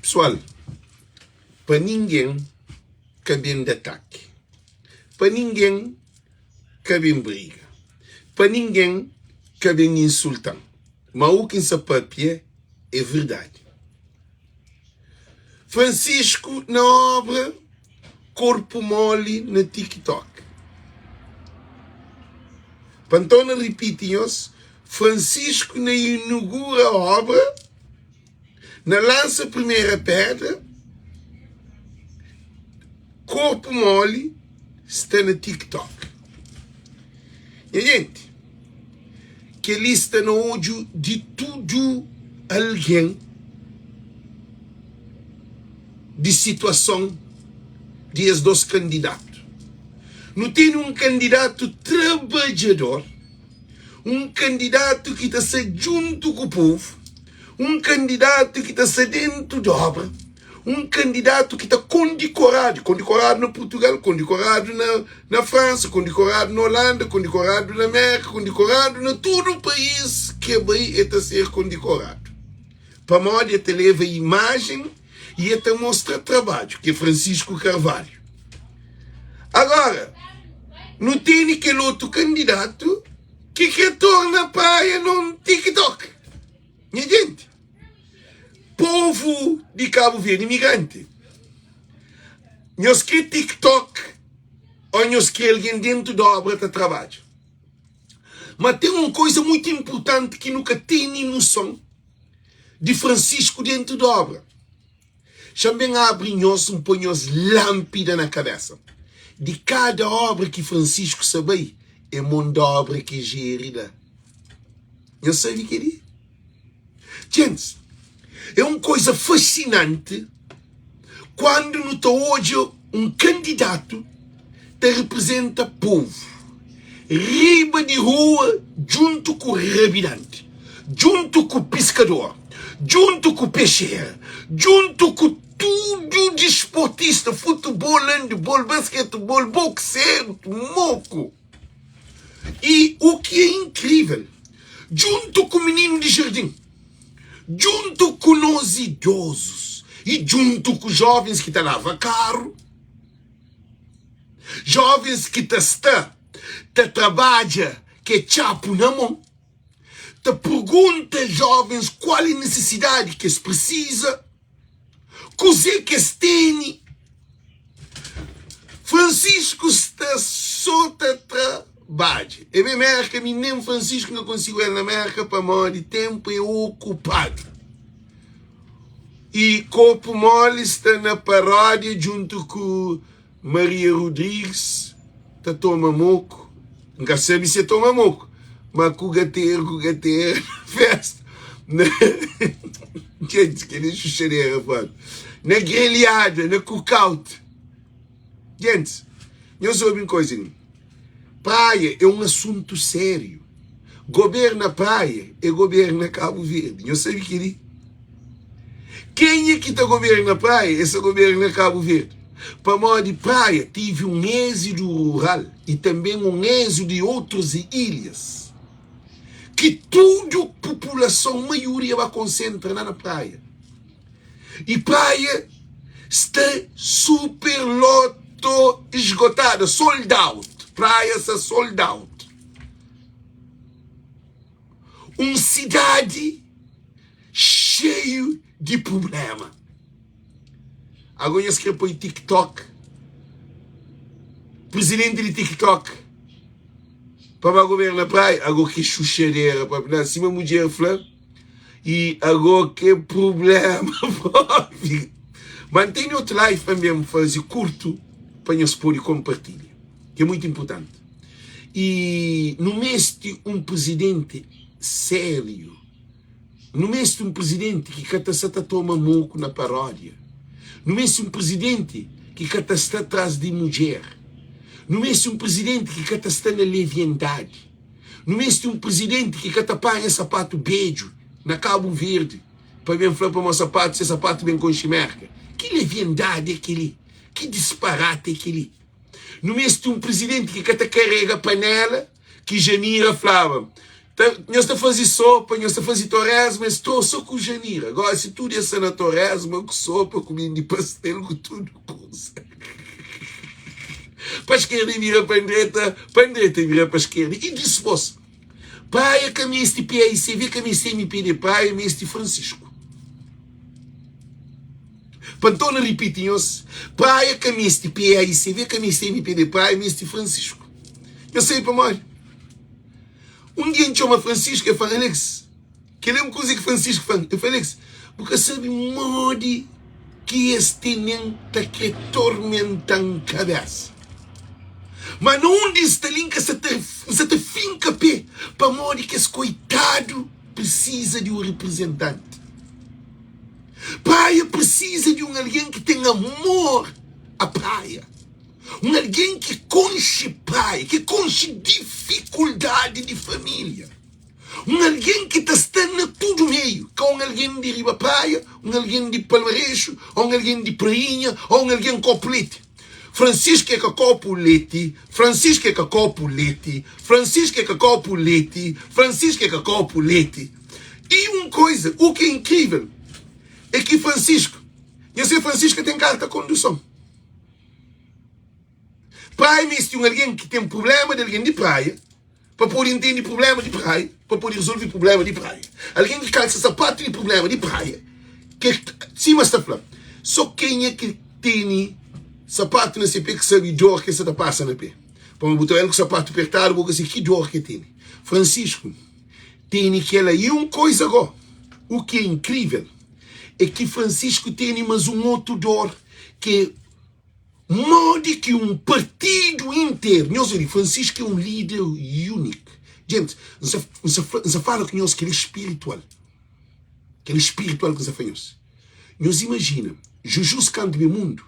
Pesoal, pa ningen ka ben da ataki, pa ningen ka ben briga, pa ningen ka ben insulta-m, ma u ki N sa papia é verdadi. Francisco na obra Corpo Mole na TikTok. Pa N torna ripiti nhos, Francisco na inugura obra, na lansa primera pedra, Corpo Mole sta na TikTok. Nha jenti, kel-li sta na odju di tudu algen di situason di es dos kandidatu. Nu tene un kandidatu trabadjador, un kandidatu ki ta sta djuntu ku povu, un kandidatu ki ta sta dentu di obra, un kandidatu ki ta kondikoradu, kondikoradu na Purtugal, kondikoradu na na Fransa, kondikoradu na Olanda, kondikoradu na Mérka, kondikoradu na tudu país ki e bai e ta ser kondikoradu. Pamodi e ta leva imajen i e ta mostra trabadju, ki é Francisco Carvalho. Agora, nu tene kel otu kandidatu ki kre torna Praia na un TikTok. Nha jenti, povu di Kabu Verdi, imigranti, nhos kre TikTok ô nhos kre algen dentu di obra ta trabadja? Ma ten un koiza mutu inpurtanti ki nu ka tene noson di Francisco dentu di obra. Xa-m ben abri nhos, N poi nhos lánpida na kabésa. Di kada obra ki Francisco sa bai, é mon d'obra ki jeri la. Nhos sabe kel-li? Djentis, é un koiza fasinanti kuandu nu ta odja un kandidatu ta riprizenta povu riba di rua djuntu ku rabidanti, djuntu ku piskador, djuntu ku pexera, djuntu ku tudu disportista, futebol, andebol, basketebol, boxer, moku. I u ki é inkrivel, djuntu ku mininu di jardin, djuntu ku nos idozus i djuntu ku jovens ki ta lava karu, jovens ki ta sta ta trabadja ke txapu na mon, ta pergunta jovens kual é nisisidadi ki es prisiza, kuzê ki es tene. Francisco sta so ta trabadja. E ben Merka mi nen Francisco N ka konsigu el na Merka pamodi tenpu e okupadu. I korpu moli sta na paródia djuntu ku Maria Rodrigues ta toma moku. N ka sabe si e toma moku, ma ku gateru ku gateru na festa. Na Djentis, kel-li é xuxadera propi. Na greliada, na cookout. Djentis, nhos obi un koiza li. Praia é un asuntu sériu. Goberna Praia é goberna Kabu Verdi. Nhos sabe kel-li? Kenha ki ta goberna Praia é sa goberna Kabu Verdi. Pamodi Praia tive un êxidu rural y tanben un êxidu di otrus ilhas ki tudu populason, maioria ba konsentra la na Praia. Y Praia sta super loto esgotada, sold out. Praia sta sold out. Un sidadi xeiu di prubléma. Ago nhos kre poi TikTok, presidenti di TikTok pa ba governa Praia? Ago ki xuxadera pa na sima mudjer fla i ago ke prubléma propi. Ma N tene otu live pa N ben faze kurtu pa nhos pode konpartilha, ki é mutu inpurtanti. I nu meste un presidenti sériu. Nu meste un prizidenti ki ka ta sta ta toma moku na paródia. Nu meste un prizidenti ki ka ta sta tras di mudjer. Nu meste un prizidenti ki ka ta sta na leviandadi. Nu meste un prizidenti ki ka ta panha sapatu bedju na Kabu Verdi pa ben fla pamodi sapatu se sapatu ben konxe Merka. Ki leviandadi é kel-li? Ki disparati é kel-li? Nu meste un prizidenti ki ka ta karega panela ki Janira flaba. Ta, nhos ta faze sopa, nhos ta faze toresma, es trosa so ku Janira. Gosi tudu es sta na toresma ku sopa, ku mindi pastel, ku tudu kuza. Pa skerda e bira pa ndreta, pa ndreta e bira pa skerda. I dispos, Praia ka meste PAICV, ka meste MPD, Praia meste Francisco. Pa N torna ripiti nhos, Praia ka meste PAICV, ka meste MPD, Praia meste Francisco. Nhos sabe pamodi? Un dia N txoma Francisco, el fla-m, Alex, kel-li é un kuza ki Francisco fla-m. El fla, Alex, bu ka sabe modi ki es tene-m ta kre tormenta-m kabésa. Má na undi N sta li, N ka sta ta, N sta ta finka pé pamodi kes koitadu prisiza di un reprizentanti. Praia prisiza di un algen ki ten amor a praia. Un algen ki konxe praia, ki konxe difikuldadi di família. Un algen ki ta sta na tudu meiu, ka un algen di riba praia, un algen di Palmarexu, ô un algen di Prainha, ô un algen kopu leti. Francisco é ka kopu leti, Francisco é ka kopu leti, Francisco é ka kopu leti, Francisco é ka kopu leti. I un koiza, u ki é inkrível, é ki Francisco, nha se Francisco ka ten karta konduson. Praia meste un algen ki ten prubléma di algen di praia pa pode intende prubléma di praia, pa pode rezolve prubléma di praia. Algen ki kalsa sapatu di prubléma di praia, ke sima sta fla, so kenha ki tene sapatu na se pé ki sabe dor ke sa ta pasa na pé. Pamodi bu ta el ku sapatu pertadu, bu ka sabe ki dor ke tene. Francisco tene kela. I un koisa go, u ki é inkrível é ki Francisco tene mas un otu dor ke Modi ki un partidu interu, nhos obi, Francisco é un líder úniku. Djentes, N sa, N sa fla, N sa fala ku nhos kel-li spiritual. Kel-li spiritual ki N sa fla nhos. Nhos imajina, Jujus kantu ben mundu,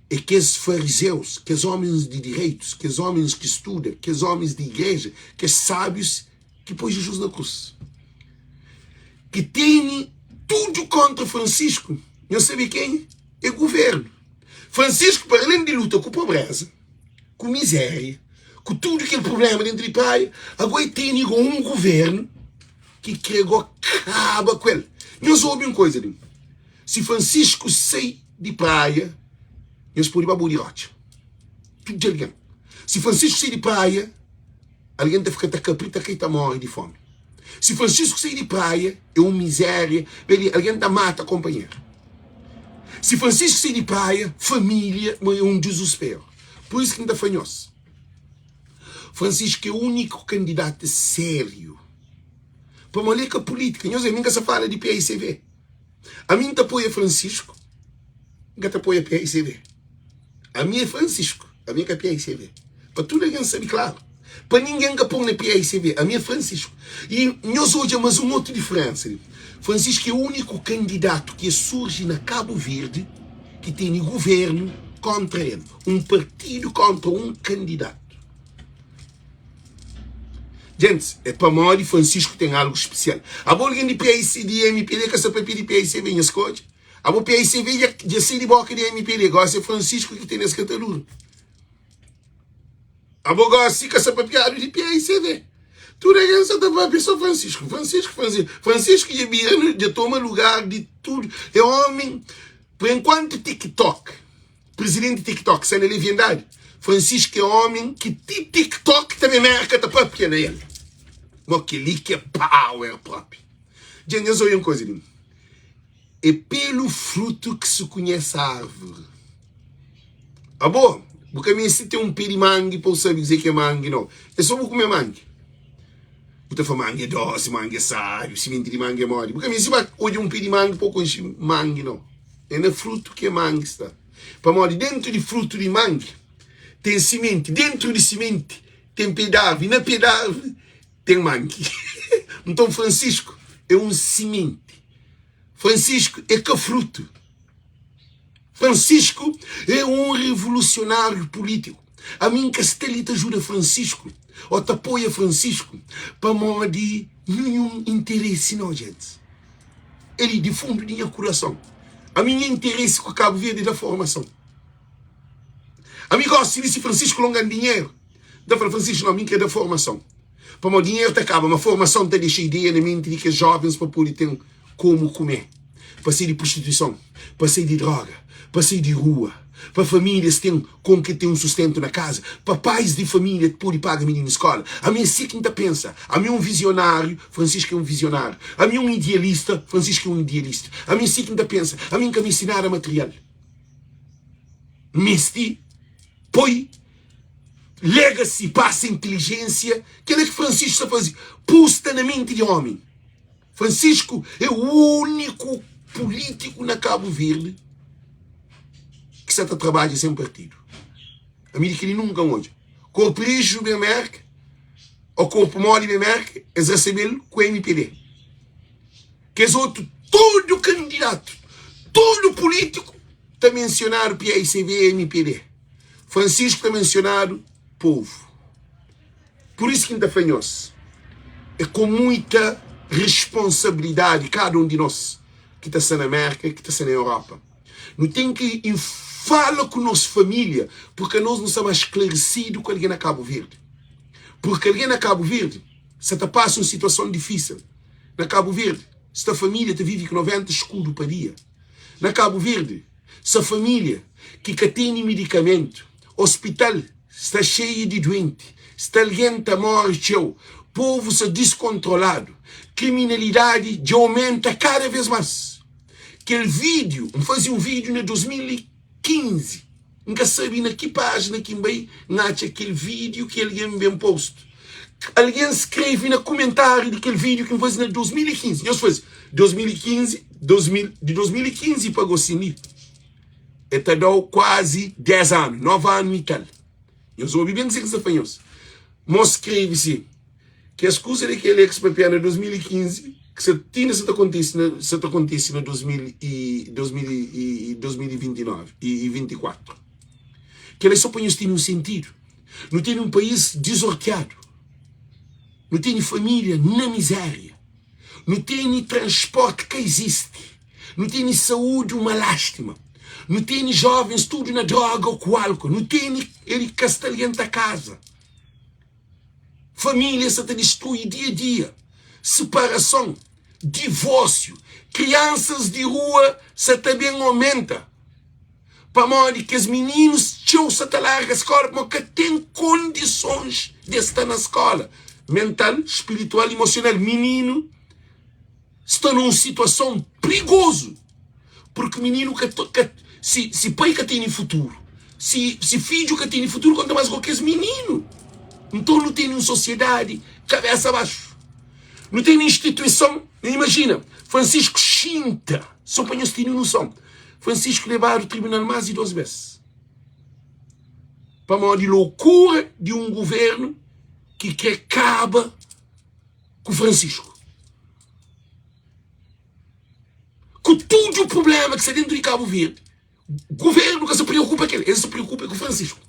é kes farizeus, kes ómens di direitus, kes ómens ki studa, kes ómens di igreja, kes sábius ki poi Jujus na krus. Ki tene tudu kóntra Francisco. Nhos sabe kenha? É governu. Francisco, para alén di luta ku pobreza, ku mizéria, ku tudu kel prubléma dentu di Praia, ago e tene go un governu ki kre go kaba ku el. Nhos obi un koza li, si Francisco sai di Praia, nhos pode ba bode rotxa. Tudu algen. Si Francisco sai di Praia, Algen ta fika ta kapri, ta kai, ta móre di fómi. Si Francisco sai di praia, é un mizéria. Peli, algen ta mata konpanheru. Si Francisco sai di praia, família ma é un dizusperu. Pur isu ki N ta fla nhos, Francisco é úniku kandidatu sériu. Pamodi el é ka pulítika. Nhos, ami N ka sa fala di PICV. Ami N ta apoia Francisco, N ka ta apoia PICV. Ami é Francisco, ami é ka PICV. Pa tudu algen sabe klaru. Pa ningen ka pon na PICV, ami é Francisco. I nhos odja mas un otu diferensa li. Francisco é úniku kandidatu ki surji na Kabu Verdi ki tene guvernu kontra el, un partidu kontra un kandidatu. Gentis, é pamodi Francisco ten algu spesial. Abo algen di PIC, di MPD ka sa papia di PICV, nhos ka odja? Abo PICV dja, dja sai di boka di MPD, gosi é Francisco ki ten es katadura. Abo gosi ka sa papiadu di PICV. Tudu algen sa ta papia so Francisco, Francisco, Francisco. Francisco dja bira, dja toma lugar di tudu. É omi, por enquanto TikTok, presidenti TikTok sta na leviandadi. Francisco é omi ki ti TikTok ta ben Merka ta papia na el. Mo kel-li ki é power propi. Dja nhos obi un koza di mi. É pelu frutu ki se konhese árvore. Abo, bu ka meste ten un pé di mangi pa bu sabe kuzê ki é mangi, nau. É sô bu kume mangi. Bu ta fla mangi é dósi, mangi é sábi, simenti di mangi é modi. Bu ka meste ba odja un pé di mangi pa bu konxe mangi, nau. É na frutu ki mangi sta. Pamodi déntu di frutu di mangi ten simenti, déntu di simenti ten pé di árvore, i na pé di árvore ten mangi. Nton, Francisco é un simenti. Francisco é ka frutu. Francisco é un revolusionáriu pulítiku. Ami N ka sta li ta juda Francisco ô ta apoia Francisco pamodi ninhun interesi nau, gentis. É li di fundu di nha kurason. Ami nha interesi ku Kabu Verdi é da formason. Ami gosi di si Francisco longa-m dinheru, N ta fla Francisco, nau, mi N kre da formason. Pamodi dinheru ta kaba, ma formason ta dexa ideia na menti di kes jovens pa pode ten komu kume, pa sai di prostituison, pa sai di droga, pa sai di rua, pa famílias ten kon ki ten un sustentu na kaza, pa pais di família pode paga mininu skola. Ami é si ki N ta pensa. Ami é un vizionáriu, Francisco é un vizionáriu. Ami é un idealista, Francisco é un idealista. Ami é si ki N ta pensa. Ami N ka meste nada material. N meste poi legacy, pasa intelijensia. Kel-la ki Francisco sta faze, pusta na menti di ómi. Francisco é úniku pulítiku na Kabu Verdi ki sa ta trabadja sen partidu. Ami di kel-li nunka N odja. Korpu rixu ben Merka, ô korpu moli ben Merka, es resebe-l ku mpd. Kes otu, tudu kandidatu, tudu pulítiku ta mensionadu PICV, mpd. Francisco ta mensionadu povu. Pur isu ki N ta fla nhos, é ku muita responsabilidadi kada un di nos ki ta sta na Mérka, ki ta sta na Europa, nu ten ki fala ku nos família, purki anos nu sta más sklaresidu ku algen na Kabu Verdi. Purki algen na Kabu Verdi sa ta pasa un situason difísil. Na Kabu Verdi, sta família ta vive ku 90 skudu pa dia. Na Kabu Verdi, sta família ki ka tene midikamentu, ospital Sta xeiu di duenti, sta algen ta móre txeu, povu sta diskontroladu, kriminalidadi dja omenta kada vês más. Kel vídiu, N faze un vídiu na 2015, N ka sabe na ki pájina ki N bai, N atxa kel vídiu ki algen ben postu. Algen skrebe na kumentáriu di kel vídiu ki N faze na 2015. Nhos faze 2015, 2000, di 2015 pa gósi li. E ta da-u kuazi 10 anu, 9 anu i tal. Nhos obi ben kuzê ki N sta fla nhos. Mo skrebe si, Kes kuza di kel ex papia na 2015 ki sa ti inda sa ta kontise na sa ta kontise na 2029 i 24. Kel é so pa nhos tene un sentidu. Nu tene un país dizortiadu. Nu tene família na mizéria. Nu tene transporti ka izisti. Nu tene saúdi uma lástima. Nu tene jovens tudu na droga ou ku álcool. Nu tene el ka sta algen ta kaza. Família sa ta distrui dia dia. Separason, divórsiu, kriansas di rua sa ta ben omenta. Pamodi kes mininus txeu sa ta larga skola pamodi ka ten kondisons di es sta na skola. Mental, spiritual, emosional. Mininu sta na un situason prigozu purki mininu ka ka si si pai ka tene futuru, si si fidju ka tene futuru konta mas ku kes mininu. Nton nu tene un sosiedadi kabesa baxu. Nu tene instituison, imajina Francisco xinta, so pa nhos tene noson. Francisco lebadu tribunal más di 2 bes pamodi lokura di un guvernu ki kre kaba ku Francisco. Ku tudu prublema ki sta dentu di Kabu Verdi, guvernu ka sa preokupa kel, el sa preokupa ku Francisco.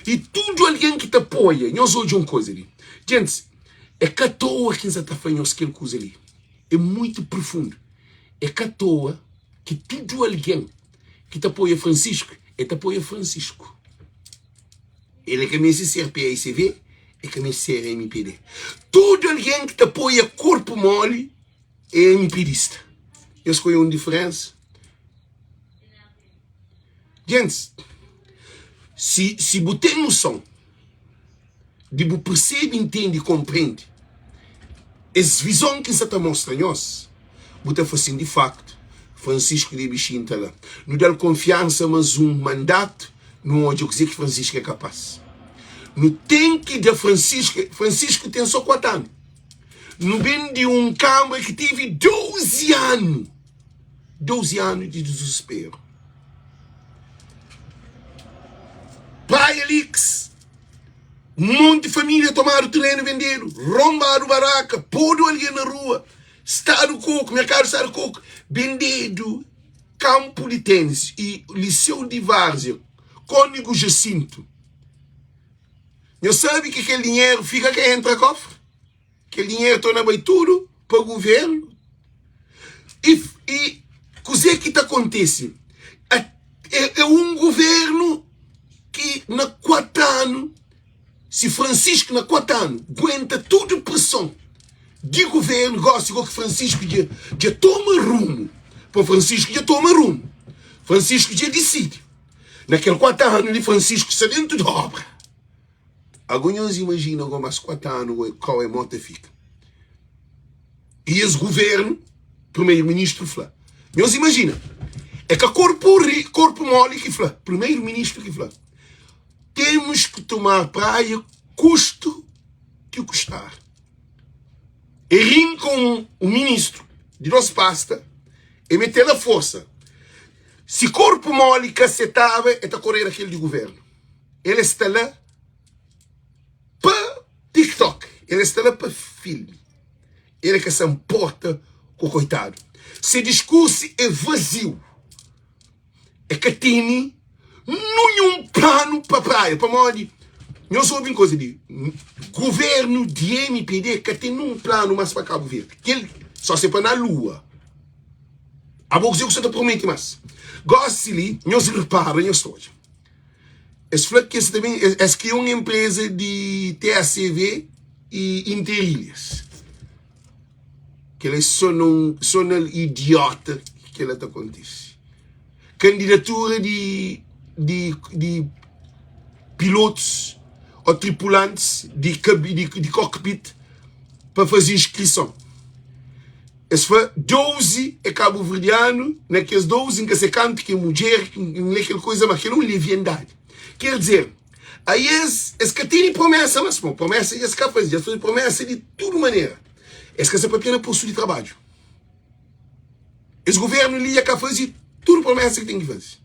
I tudu algen ki ta apoia, nhos odja un koza li, gentis, é ka toa ki N sa ta fla nhos kel kuza li, é muitu profundu. É ka toa ki tudu algen ki ta apoia Francisco, el ta apoia Francisco. El é ka meste ser PAICV, el ka meste ser MPD. Tudu algen ki ta apoia korpu moli é MPDista. Nhos ka oia un diferensa? Gentis, si, si bu ten noson di bu persebe, intende i konprende es vizon ki N sa ta mostra nhos, bu ta fla sin, di faktu, Francisco debe xinta la. Nu da-l konfiansa mas un mandatu, nu odja kuzê ki Francisco é kapás. Nu ten ki da Francisco, Francisco ten sô 4 anu. Nu ben di un kanbra ki tevi 12 anu, 12 anu di dizusperu. Praia Leaks, Un monti família tomadu terenu vendedu, ronbadu baraka, podu algen na rua, stadu koku, merkadu stadu koku, bendedu kanpu di tenis i liseu di Várzea, Kónigu Jasintu. Nhos sabe ki kel dinheru fika ka entra kofri? Kel dinheru torna bai tudu pa guvernu. I, i kuzê ki ta kontise? É, é un guvernu ki na 4 anu. Si Francisco na 4 anu guenta tudu preson di governu, gosi go ki Francisco dja dja toma rumu, pa Francisco dja toma rumu, Francisco dja disidi. Na kel 4 anu li Francisco sta dentu di obra. Ago nhos imajina go mas 4 anu go kau e mo ta fika. E es governu, primeiro ministru fla. Nhos imajina, é ka korpu ri, korpu moli ki fla, primeiro ministru ki fla. Temos que tomar praia custo que custar. E rinka um, um ministro de dos pasta e meter a força. Se corpo mole ka setaba, e ta correr aquele de governo. Ele está lá pa TikTok, ele sta la pa filme, ele ka sa nporta ku koitadu. Se diskursu é vaziu, é ka tene ninhun planu pa praia, pamodi nhos obi un koza di guvernu di MPD ka ten nun planu mas pa Kabu Verdi, kel só se pa na lua. Abo kuzê ku sa ta prometi mas? Gosi li nhos repara nhos ta odja. Es fla ki es ta ben, es kria un enpreza di TACV i Interilhas. Kel é so na so na idiota ki kel-la ta kontise. Kandidatura di di di pilotus ô tripulantis di di di cockpit pa faze inskrison. Es fla, 12 é kabuverdianu, na kes 12 N ka se kantu ki é mudjer, N lé kel koisa, ma kel un leviandadi. Ker dizer, a es, es ka tene promesa mas, bon, promesa dja es ka faze, dja es faze promesa di tudu manera. Es ka sa papia na postu di trabadju. Es guvernu li dja ka faze tudu promesa ki ten ki faze.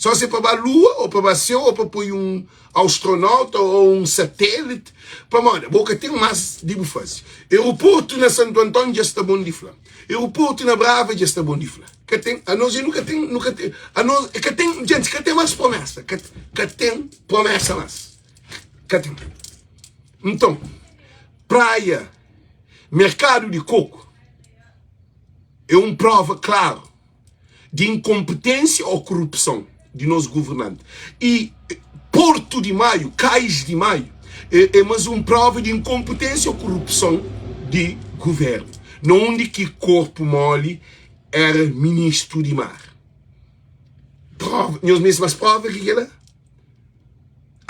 Só se pa ba lua, ou pa ba séu, ou pa poi un austronauta ou un satélite. Pamodi bo ka ten más di bu faze. Aeroportu na Santu Anton dja sta bon di fla. Aeroportu na Brava dja sta bon di fla. Ka ten, anos nu ka ten, nu ka ten, anos ka ten, djenti, ka ten más promesa. Ka, ka ten promesa más. Ka ten. Nton, praia, merkadu di koku é un prova klaru. di inkonpetênsia ô korupson di nos governanti. I Portu di Maiu, Kais di Maiu, é más un prova di inkonpetênsia ô korupson di govérnu, na undi ki Korpu Moli éra ministru di mar. Prova, nhos meste más prova ki kel-la?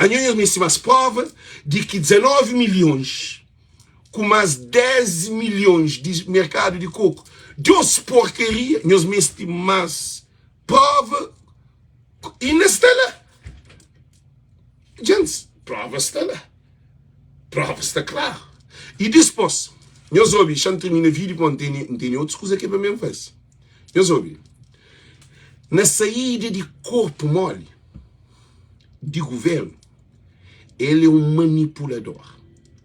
Anho nhos meste más prova di ki 19 milhons ku más 10 milhons di merkadu di koku dos porkaria nhos meste más prova inda sta la djents prova sta la prova sta klaru i dispos nhos obi xa n termina vídeo pamodi n tene n tene otus kuza ke pa mi n fase nhos obi na saída di korpu moli di guvernu El é un manipulador.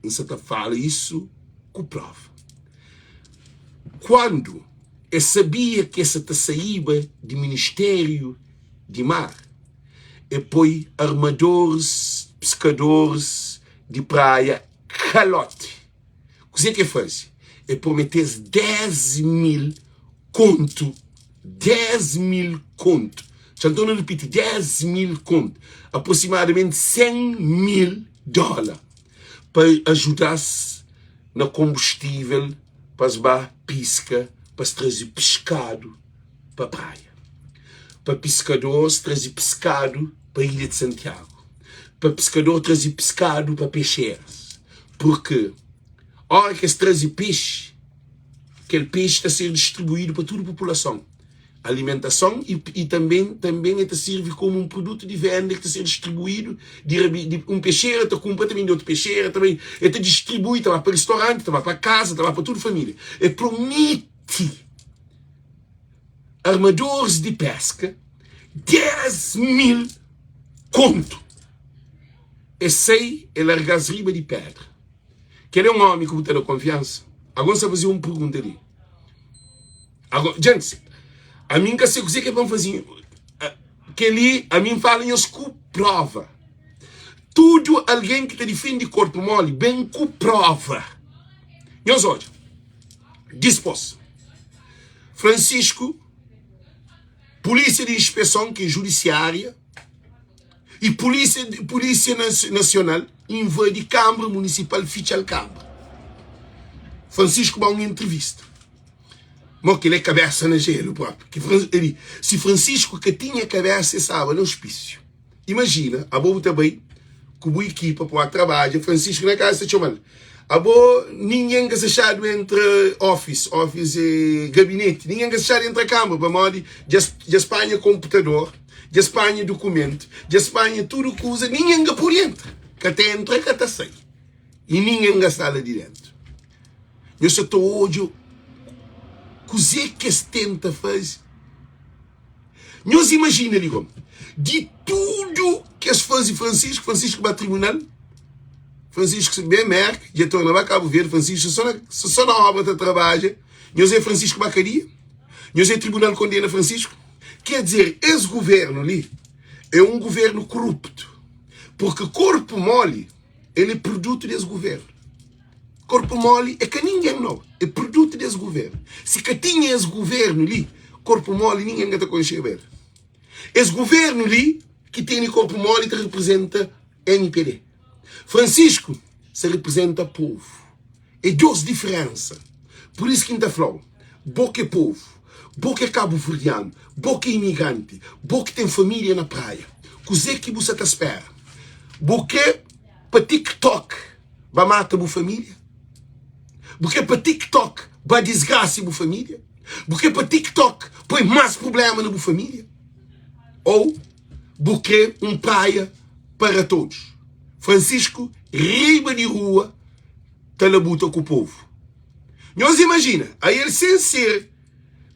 N sa ta fala isu ku prova. Kuandu e sabia ki e sa ta saíba di Ministériu di Mar, e poi armadoris, piskadoris di praia kaloti. Kuzê ki e faze? E promete-s 10 mil kontu, 10 mil kontu. Txa N torna ripiti, 10 mil kontu, aproximadamenti 100 mil dóla, pa ajuda-s na konbustível pa es ba piska, pa es traze piskadu pa praia. Pa piskadoris traze piskadu pa ilha di Santiagu, pa piskador traze piskadu pa pexeras, purki óra ki es traze pexi, kel pexi ta ser distribuídu pa tudu populason, alimentason i, i tanben tanben el ta sirvi komu un produtu di venda ki ta ser distribuídu di, di un pexera ta kunpra ta bende otu pexera ta bai el ta distribui ta ba pa ristoranti ta ba pa kaza ta ba pa tudu família el prometi armadoris di peska 10 mil kontu es sai el larga-s riba di pedra kel é un omi ki bu ta da konfiansa ago N sta faze un pergunta li ago djents ami N ka se kuze ke pa N faze kel-li ami N fala nhos ku prova tudu algen ki ta difende korpu moli ben ku prova nhos odja dispos Francisco Polícia de Inspeção, que é judiciária, e Polícia, Polícia Nacional. invadi Kanbra Munisipal, fitxa-l Kanbra. Francisco ba un entrevista. Mo kel é kabesa na jelu propi. Ki Fran, el, si Francisco ka tinha kabesa, el staba na ospísiu. Imajina, abo bu ta bai ku bu ekipa pa ba trabadja, Francisco na kaza ta txoma-l. Abo, ningen ka sa xadu entra office, office é gabineti, ningen ka sa xadu entra kamba, pamodi dja dja spanha konputador, dja spanha dukumentu, dja spanha tudu kuza, ningen ka pode entra. Ka ta entra, ka ta sai. I ningen ka sta la di dentu. Nhos sa ta odja kuzê ki es tenta faze? Nhos imajina li gó, di tudu ki es faze Francisco, Francisco ba tribunal, Francisco ben Merka, dja torna ba Cabo Verde, Francisco só na, só na obra ta trabadja, nhos é Francisco ba kadia? Nhos é tribunal kondena Francisco? Quer dizer, es governo li é um governo korupto, porque korpo mole el é produto des governo. Korpu moli é ka ningen nau, é produtu des guvernu. Si ka tinha es guvernu li, korpu moli ningen ka ta konxeba el. Es guvernu li ki tene korpu moli ta reprezenta mpd. Francisco sa reprezenta povu. É dos diferensa. Pur isu ki N ta fla-u, bo ki é povu, bo ki é kabuverdianu, bo ki é imigranti, bo ki ten família na praia, kuzê ki bu sa ta spera? Bu krê pa TikTok ba mata bu família? Bu kre pa TikTok ba disgrasi bu família? Bu kre pa TikTok poi más prubléma na bu família? Ou bu kre un praia para todos? Francisco riba di rua ta labuta ku povu. Nhos imajina, ael sen ser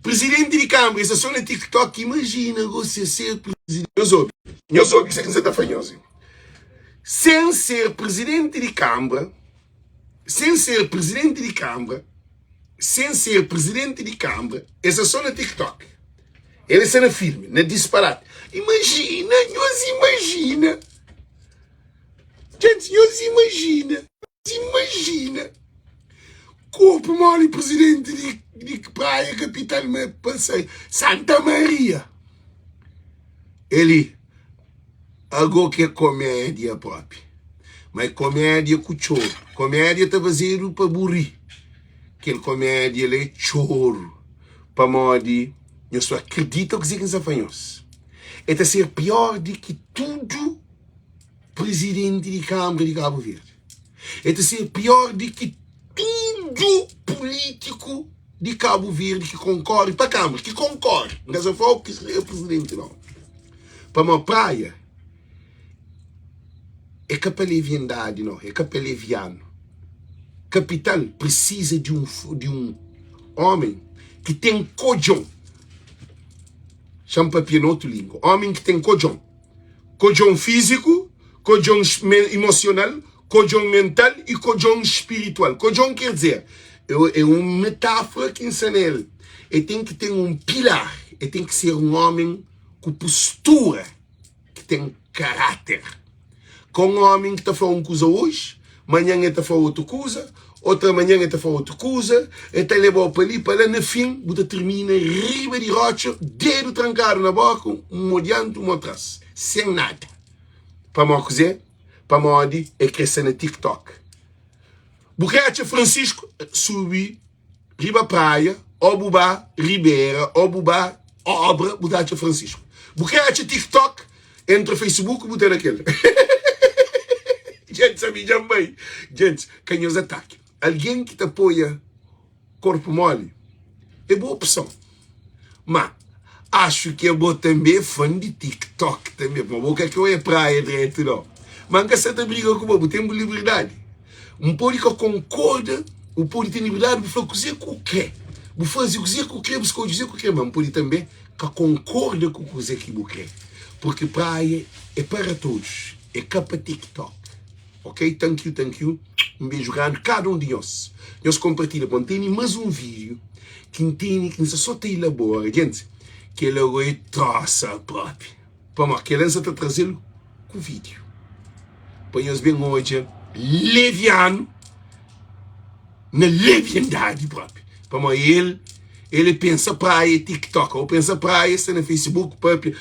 Presidenti di Kanbra, es sta so na TikTok, imajina go se ser presidenti. Nhos obi, nhos obi kuse ki N sa ta fla nhos. Sen ser presidenti di Kanbra, sen ser presidenti di Kanbra, sen ser presidenti di Kanbra, es sta so na TikTok. El sta na filmi, na disparati. Imajina, nhos imajina. Gente, nhos imajina. Imajina korpu moli presidenti di, di Praia Kapital ma pa sai Santa Maria. Eli ago ki é komédia propi. Ma é komédia ku txoru. Komédia ta fazedu pa bu ri. Kel komédia la é txoru. Pamodi nhos ta akredita kuzê ki N sta fla nhos. El ta ser pior di ki tudu Presidenti di Kanbra di Kabu Verdi. El ta ser pior di ki tudu pulítiku di Kabu Verdi ki konkore pa Kanbra, ki konkore, N ka sa fla-u ki é presidenti nau. Pamodi Praia é ka pa leviandadi nau, é ka pa levianu. Kapital prisiza di un di un omi ki ten kodjon. Xa-m papia na otu língua. Omi ki ten kodjon. Kodjon fíziku, kodjon emosional, kodjon mental i kodjon spiritual. Kodjon ker dizer, é un metáfora ki N sta na el. El ten ki ten un pilar, el ten ki ser un ómi ku postura, ki ten karáter. Ka un ómi ki ta fla un kuza oji, manhan el ta fla otu kuza, otra manhan el ta fla otu kuza, el ta leba-u pa li, pa la, na fin bu ta tirmina riba di rótxa, dedu trankadu na bóka, un mô dianti, un mô tras, sen nada. Pamodi kuzê? Pamodi el krê sta na TikTok. Bu krê atxa Francisco? Subi riba praia, ô bu ba ribera, ô bu ba obra, bu ta atxa Francisco. Bu krê atxa TikTok? Entra Facebook bu ta na kel. Gente, sabe dja bai. Gente, ka nhos ataki. Alguém ki ta apoia korpu moli é boa opção. Ma acho ki abo també é fã di TikTok també. Ma bo ka kre oia praia dretu não. Ma nka sa ta briga ku bo, bu ten bu liberdadi. N pode ka konkorda, bu pode ten liberdadi bu fla kuze ku kre. Bu faze kuze ku kre, bu skodje kuze ku kre, ma N pode també ka konkorda ku kuze ki bu kre. Porque praia é para todos, é ka pa TikTok. Ok, thank you, thank you. Um beijo grande cada um di nhos. Nhos compartilha pa N tene mais um vídeo ki N tene ki N sta só ta elabora. Gente, kel ago é trosa propi. Pamodi kel N sa ta traze-l ku vídeo. Pa nhos ben odja leviano na leviandadi propi. Pamodi el el é pensa praia TikTok ou pensa praia sta na Facebook papia.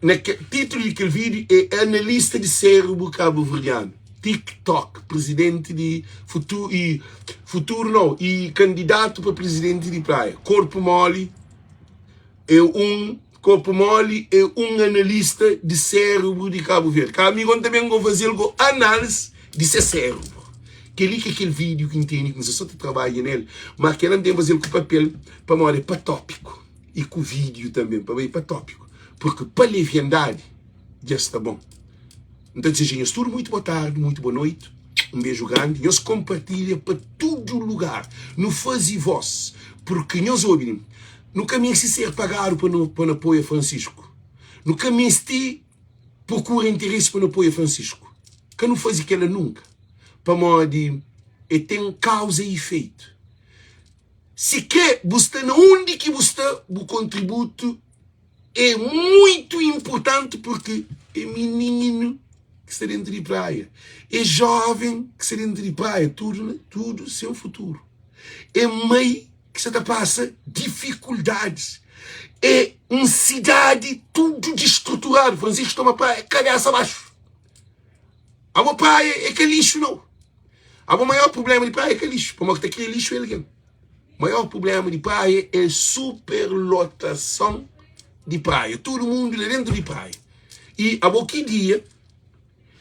Na ke, titulu di kel vídeo é Analista di Cérebro Cabo-Verdiano. TikTok, presidenti di futuru i futuru nau, i kandidatu pa presidenti di Praia. Korpu moli é un korpu moli é un analista di sérebru di Kabu Verdi. Ka ami go N ta ben go faze-l go análise di se sérebru. Kel-li ki é kel vídiu ki N tene ki N sta so ta trabadja nel, ma kel-la N ten faze-l ku papel pamodi é pa tópiku i ku vídiu tanbe pa bai pa tópiku, purki pa leviandadi dja sta bon. N ta dizeja nhos tudu muitu boa tardi, muitu boa noiti, un beju grandi. Nhos konpartilha pa tudu lugar. Nu faze vós, purki nhos obi li, nu ka meste ser pagadu pa nu pa nu apoia Francisco. Nu ka meste prokura interesi pa nu apoia Francisco. Ka nu faze kela nunka, pamodi e ten kauza i ifeitu. Si kre bu sta na undi ki bu sta, bu kontributu é muito importante porque é menino que sta dentro de praia, é jovem que sta dentro de praia, tudo, tudo sem futuro. É mãe que sta ta passa dificuldades. É um cidade tudo destruturado. Francisco toma praia cabeça abaixo. Abo praia é que lixo não. Abo maior problema de praia é que lixo. Pamodi que ta cria lixo é alguém. Maior problema di praia é superlotason di praia. Tudu mundu la dentu di praia. I abo ki dia,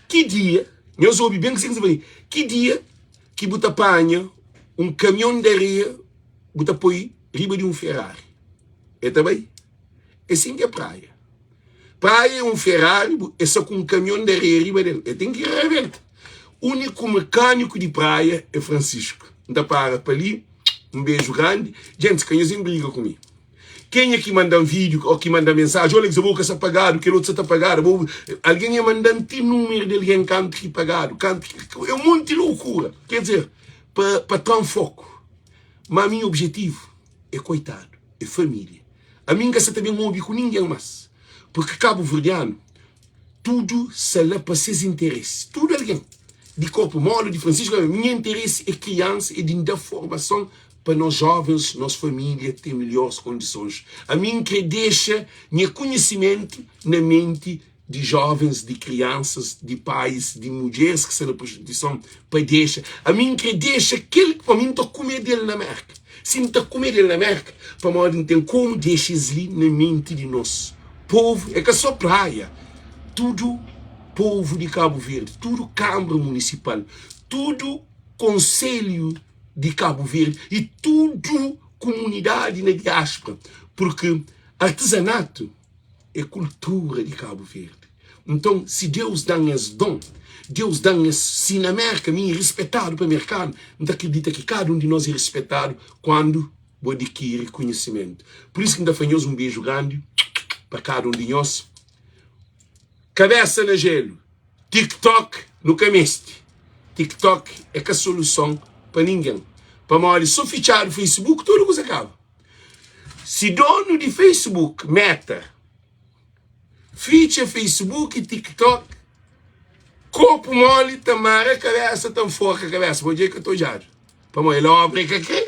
ki dia, nhos obi ben kuzê ki N sta fla li, ki dia ki bu ta panha un kamion di areia bu ta poi riba di un Ferrari? E ta bai? É sin ki é praia. Praia é un Ferrari, é sa ku un kamion di areia riba del. El ten ki rebenta. Úniku mekâniku di praia é Francisco. N ta para pa li. Un beju grandi. Gentis, ka nhos inbriga ku mi. Kenha ki manda-m vídiu ô ki manda-m mensaji, Alex, abo ka sta pagadu, kel otu sa ta pagadu. Abo... Algen e manda-m ti númeru di algen kantu ki pagadu, kantu ki... É un monti loucura. Quer dizer, pa, pa tra-m foku. Má mi objetivu é koitadu, é família. Ami N ka sa ta ben obi ku ningen mas, purki kabuverdianu tudu sa la pa ses interesi, tudu algen di korpu moli di Francisco, nha interesi é kriansa, é di N da formason pa nos jovens, nos familia ten melhores kondisons. Ami N kre dexa nha konhisimentu na menti di jovens, di kriansas, di pais, di mudjeris ki sta na prostituison pa dexa. Ami N kre dexa kel ki pa mi N ta kume del na Merka. Si N ta kume del na Merka, pamodi N ten komu dexa es li na menti di nos povu. É ka so Praia, tudu povu di Kabu Verdi, tudu Kanbra Munisipal, tudu Konselhu di Kabu Verdi i tudu kumunidadi na diaspora, purki artizanatu é kultura di Kabu Verdi. Nton, si Deus da-m es don, Deus da-m es, si na Merka mi é rispetadu pa merkanu, N ta kridita ki kada un di nos é rispetadu kuandu bu adikiri konhisimentu. Pur isu ki N ta fla nhos un beju grandi pa kada un di nhos. Kabesa na jelu, TikTok nu ka meste. TikTok é ka soluson pa ningen. Pamodi so fitxadu Facebook tudu kuza kaba. Si donu di Facebook, Meta, fitxa Facebook i TikTok, korpu moli ta mara kabesa, ta nforka kabesa, pa odja el ka ta odjadu. Pamodi el obra el ka kre,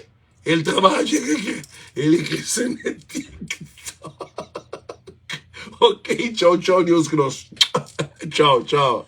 el trabadja el ka kre, el kre sta na TikTok. Ok, txau, txau, Deus ku nos. Txau, txau.